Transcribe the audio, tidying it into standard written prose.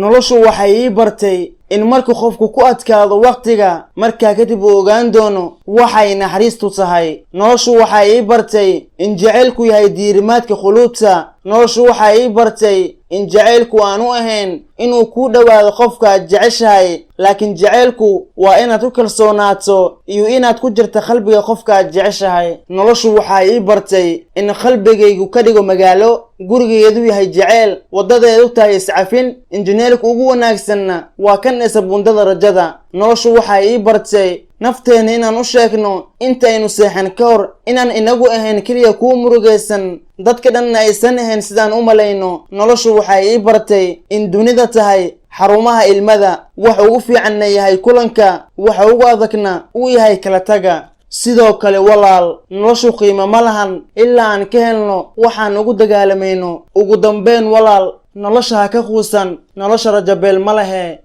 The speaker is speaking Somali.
Noloshu waxay ii bartay in marka qofku ku adkaado wakhtiga, markaa kadib uu ogaan doono waxay naxariistu tahay. Noloshu waxay ii bartay in jacaylku yahay diirimaadka quluubta. Noloshu waxay ii bartay in jacaylku aanu ahayn inuu kuu dhowaado qofka aad jeceshahay, laakiin jacaylku waa inaad ku kalsoonaato iyo inaad ku jirta qalbiga qofka aad jeceshahay. Noloshu waxay ii bartay in qalbigaygu ka dhigo magaalo gurigeedu yahay jaceyl, waddadeedu tahay iscafin, injineerka ugu wanaagsanna waa kan dhisa bundada rajada. Noloshu waxay ii bartay nafteena inaan u sheegno intaynu seexan ka hor inaan inagu ahayn keliya kuwa murugaysan, dadka dhanna aysan ahayn sidaan u malayno. Noloshu waxay ii bartay in dunida tahay xarumaha ilmada, wax ugu fiicanna yahay kulanka, waxa ugu adagna uu yahay kala taga. Sidoo kale walaal, noloshu qiimo ma lahan ilaa aan ka helno waxaan ugu dagaalamayno. Ugu dambeyn walaal, nolosha ha ka quusan, nolosha rajabeel ma lehe.